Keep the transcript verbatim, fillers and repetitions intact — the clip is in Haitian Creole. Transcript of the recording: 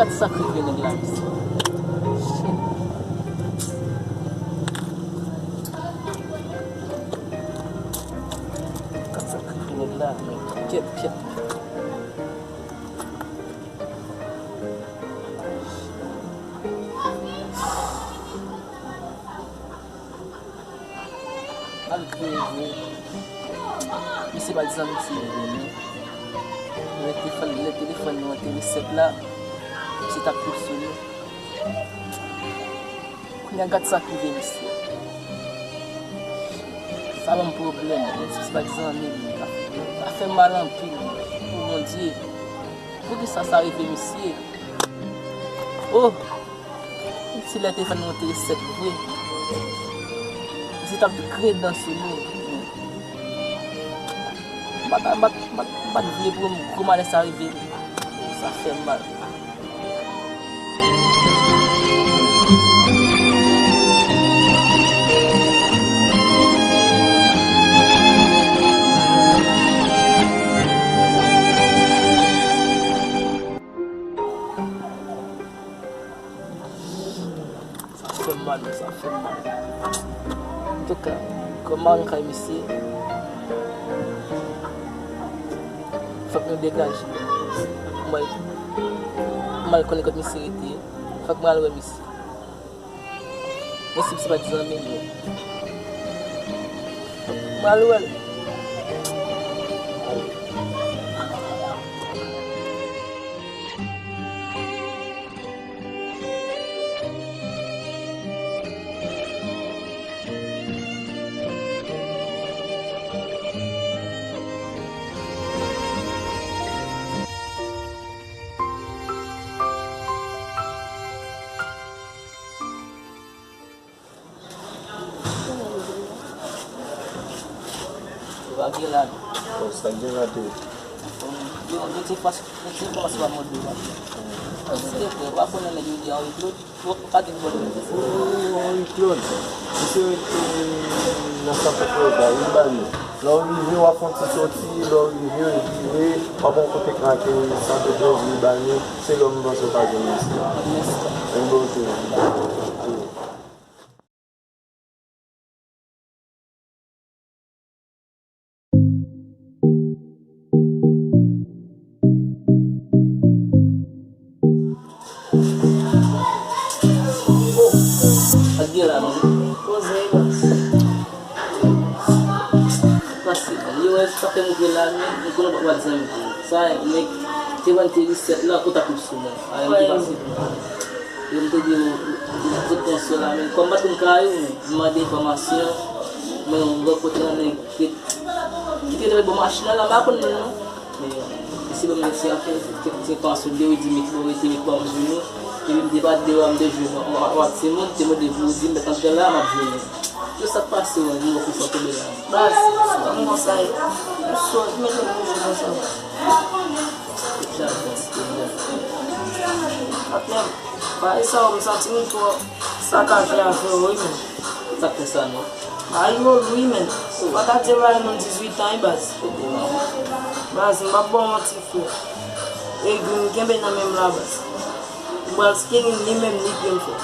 Gad sa k rive nèg la, mesye. Shit. Gad sa k rive nèg la, men. Kyèt, kyèt. Malgre vre, misye pa t zanmi misye vre, men lè telefòn, lè telefòn nou an te resèt la, misye t ap pip sou li. Kounye a, gad sa k rive misye. Sa ban m pwoblèm, menm si misye pa t zanmi m, sa, sa fè m mal anpil, o Bondye. Poukisa sa rive misye? Oh! Si lè telefòn mwen te resèt vre, misye t ap grenn dan sou nou. M pa ta, m pa, m pa, m pa t vle pou gwo malè sa rive. Sa fè m mal. Sa fè m mal, sa fè m mal. Antouka, kòm m al kay misye, fòk nou degaje. M al, m al konnen kot misye rete. Fòk m al wè misye. Mwen si misye pa t zanmi m yo. M al wè l. Ou pa gen la non. Oh, sa gen la tou. Yon, yon ti fas, yon ti fas pa mòd la. Ou te kwè, ou pa konnen nèg yo di Henri Claude? Ou pa di bon. Oh, Henri Claude. Misye rete nan Santo Domingo, Libanè. Lè w rive, w ap fè yon ti soti, lè w rive, w vire, w ap yon kote krake, Santo Domingo, Libanè, se lè w m panse w ka jwenn misye. Mèsi. Yon bon oto. Oh, sa k gen la menm? Poze, baz. Pase, yo wè sa fè moutre la, men, nou konnen w pa t zanmi pou sa, nèg te vann te resèt la, ou t ap sou mwen. Ay, mwen te pase. Yo, m te di, ou, ou, ou, ou, ou, ou, ou, men kòm m pa t konn kare, m mande enfòmasyon, men, m rankontre yon nèg ki, ki te dwe bò machin nan la, m pa konn li non. Men, mesye ban m mesye a fè, fè, fè, fè kòm sou de, wi, di, met, bon, rete, met, bon, m jwenn ou. Epi m te pa deyò, m te jwenn ou, ou, ou, ou, timoun, te mande pou ou di, m mèt antre la, m ap jwenn ou. Yo, sa k pase, wi, nou wè pou sa tonbe la. Baz, m konsa ye. M sot, m mete m kouvri konsa. Patnè m, bagay sa yo, m santi m twò sakaje avè w, wi, men. Sa k fè sa, non? Bagay yo lou, wi, men. Ou pa ka di bagay moun dizuit an, wi, baz. Baz, m p ap ba w manti, frè. Egri m kenbe nan men m la, baz. M pral skinny, ni menm, ni pye m, frè.